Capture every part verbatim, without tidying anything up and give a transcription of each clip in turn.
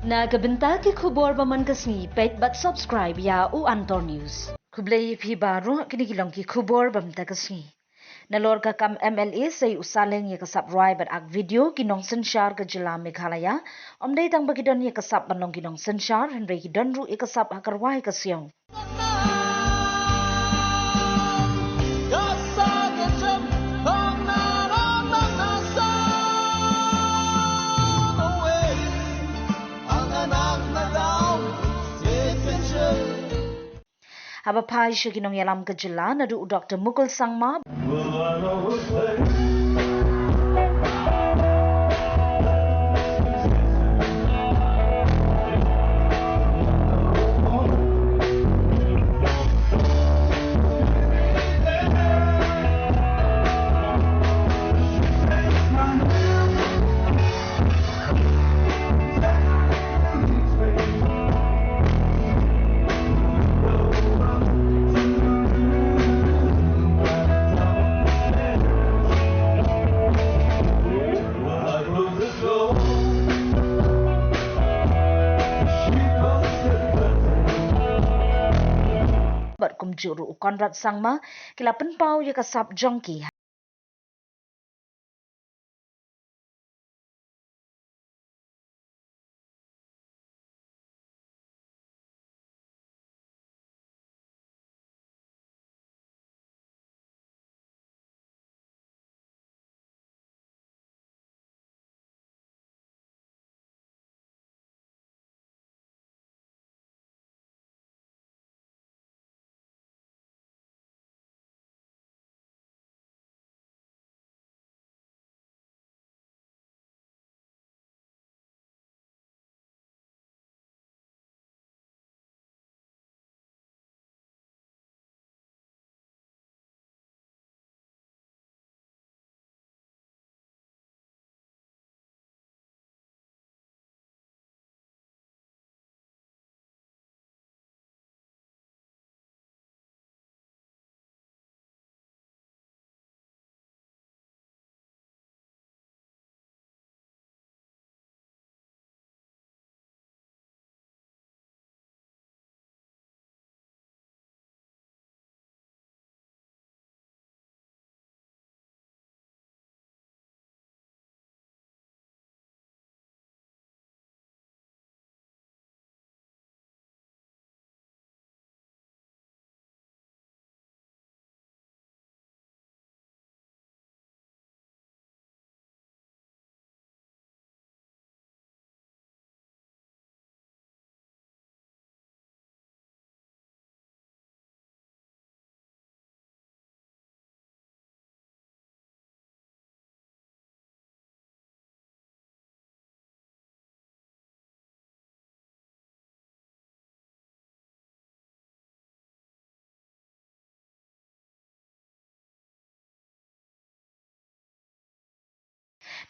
Na ka bynta ki khubor ba man ka sngi, peit bad subscribe ïa u Antor News. Khublei ïa phi baroh, kine ki long ki khubor ba mynta ka sngi. Nalor ka kam M L A sei u Saleng ïa ka sap rwai bad ak video, ki nongsynshar ka jylla Meghalaya ym dei tang ba ki don ïa ka sap ban long ki nongsynshar, hynrei ki don ruh ïa ka sap ha ka rwai ka siaw. Haba phai sha ki nongïalam ka jylla, naduh u Doktor Mukul Sangma bad kumjuh ruh u Conrad Sangma ki la pynpaw ïa ka sap jong ki.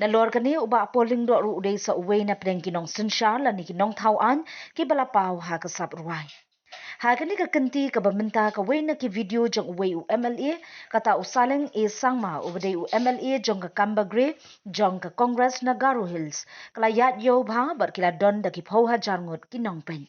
Nalor kane u Bah Paul Lyngdoh ruh u dei sa uwei na pdeng ki nongsynshar lane ki nongthaw aiñ kiba la paw ha ka sap rwai. Ha kane ka kynti kaba mynta, kawei na ki video jong uwei u M L A, kata u Saleng A Sangma uba dei u M L A jong ka Kambagre jong ka Congress na Garo Hills, ka la ïaid ïew bha bad ki la don da ki phew hajar ngut ki nongpeit.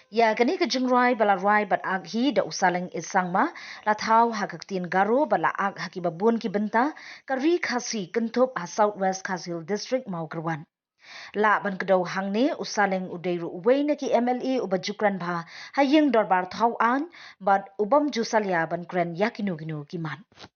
Ïa kane ka jingrwai ba la rwai bad ak hi da u Saleng Isangma, la thaw ha ka ktien Garo bad la ak ha ki babun ki bynta, ka Ri Khasi kynthup ha South West Khasi Hills District Mawkyrwat. Lah ban kdew hangne, u Saleng u dei ruh uwei na ki M L A uba ju kren bha ha ïing dorbar thaw aiñ bad u bym ju salia ban kren ïa kino kino ki mat.